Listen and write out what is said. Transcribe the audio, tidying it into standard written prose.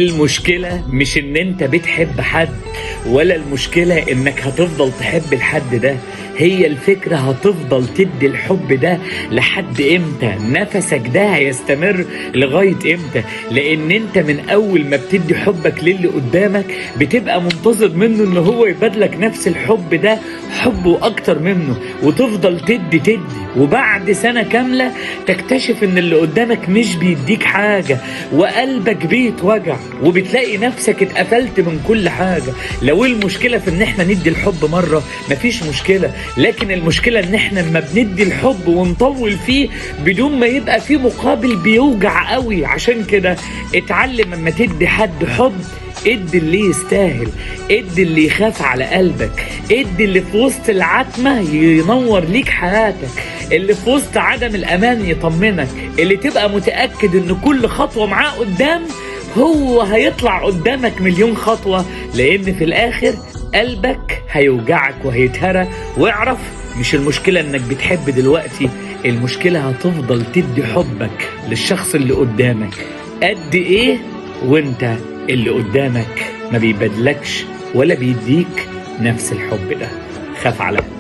المشكلة مش ان انت بتحب حد، ولا المشكلة انك هتفضل تحب الحد ده. هي الفكرة هتفضل تدي الحب ده لحد امتى؟ نفسك ده هيستمر لغاية امتى؟ لان انت من اول ما بتدي حبك للي قدامك بتبقى منتظر منه ان هو يبادلك نفس الحب ده، حبه اكتر منه، وتفضل تدي تدي، وبعد سنة كاملة تكتشف ان اللي قدامك مش بيديك حاجة، وقلبك بيتوجع، وبتلاقي نفسك اتقفلت من كل حاجة. لو المشكلة في ان احنا ندي الحب مرة مفيش مشكلة، لكن المشكلة ان احنا لما بندي الحب ونطول فيه بدون ما يبقى فيه مقابل بيوجع قوي. عشان كده اتعلم اما تدي حد حب، ادي اللي يستاهل، ادي اللي يخاف على قلبك، ادي اللي في وسط العتمة ينور ليك حياتك، اللي في وسط عدم الأمان يطمنك، اللي تبقى متأكد ان كل خطوة معاه قدام هو هيطلع قدامك مليون خطوة، لأن في الآخر قلبك هيوجعك وهيتهرى. واعرف مش المشكلة انك بتحب دلوقتي، المشكلة هتفضل تدي حبك للشخص اللي قدامك قد ايه، وانت اللي قدامك ما بيبادلكش ولا بيديك نفس الحب ده. خاف على قلبك.